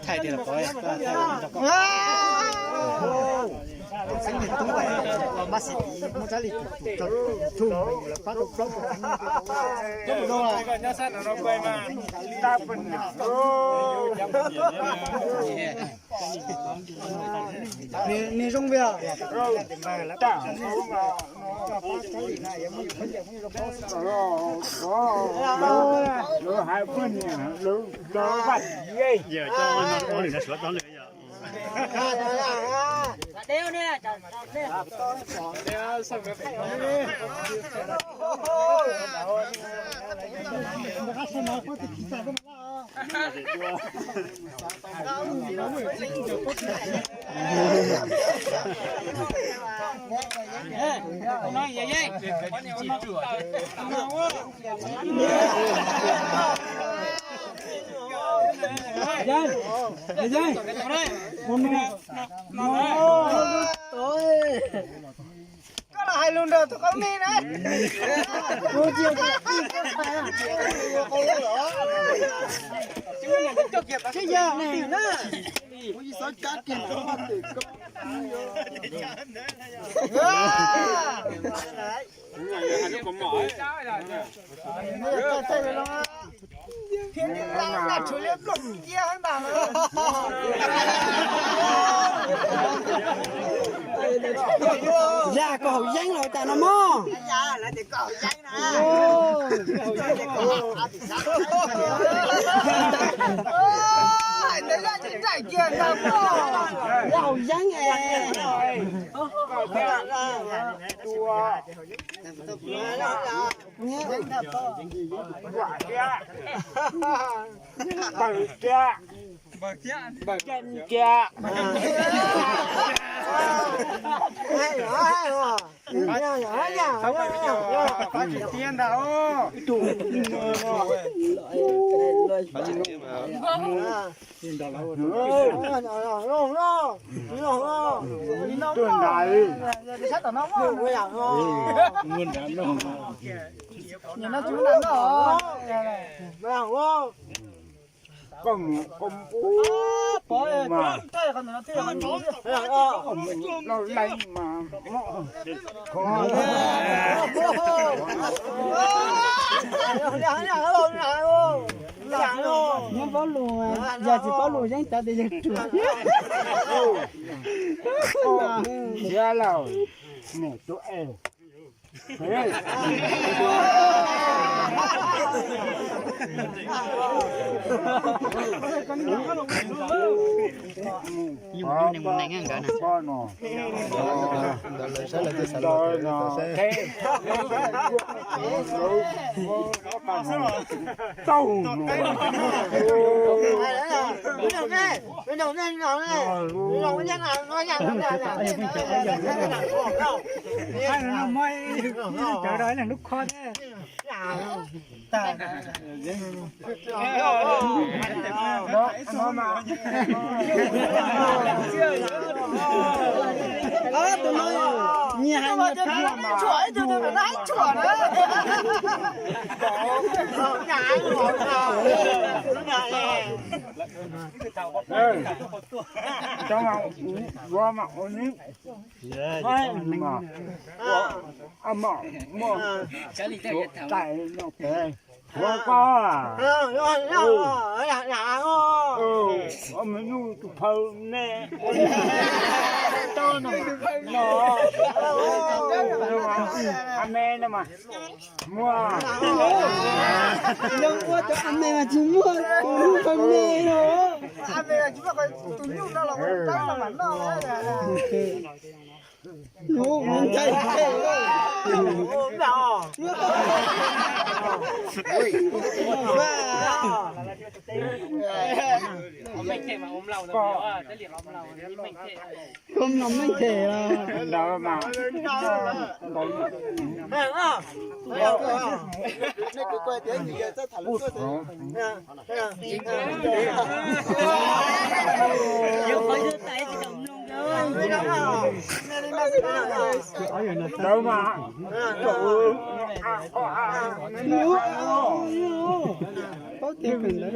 Thaij tias los tod, thaij los tod. Xeeb Lis Tub, Mab Xis Tiv muab Tsab Lis Tus tus rau thum lawv pab rau plaub rau. Nws zoo vim Koj los hais lus nrog tus qoob nej na. Tsis yog na. Thiab liab laj ntaj tshuav liab ploog cia ntag. Yog koj haus yeeb los cas no mog? Yog haus yeeb es. Koj mus koj mus mas, koj mus lauj laib mas, nyob paub lus, yog tsis paub lus yeej cov tias yawg ruam. Thiab lauj, niam tus es. Cawv rau ib leeg lub khob thiab. Nyias hais nyias phab. Muaj, zoo ua cov a me mas tsis muaj tus nyuj phaw me no. Koj mloog meej them os. Paub tias kawm ntawv.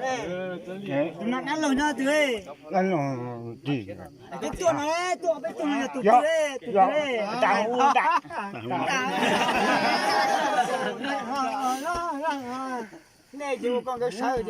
Tus no dab laug nyob twg? Dab laug, peb tuaj no, tuaj peb tuaj no yog tus twg? Tus twg? Nej ces ua koj nkawd sawv.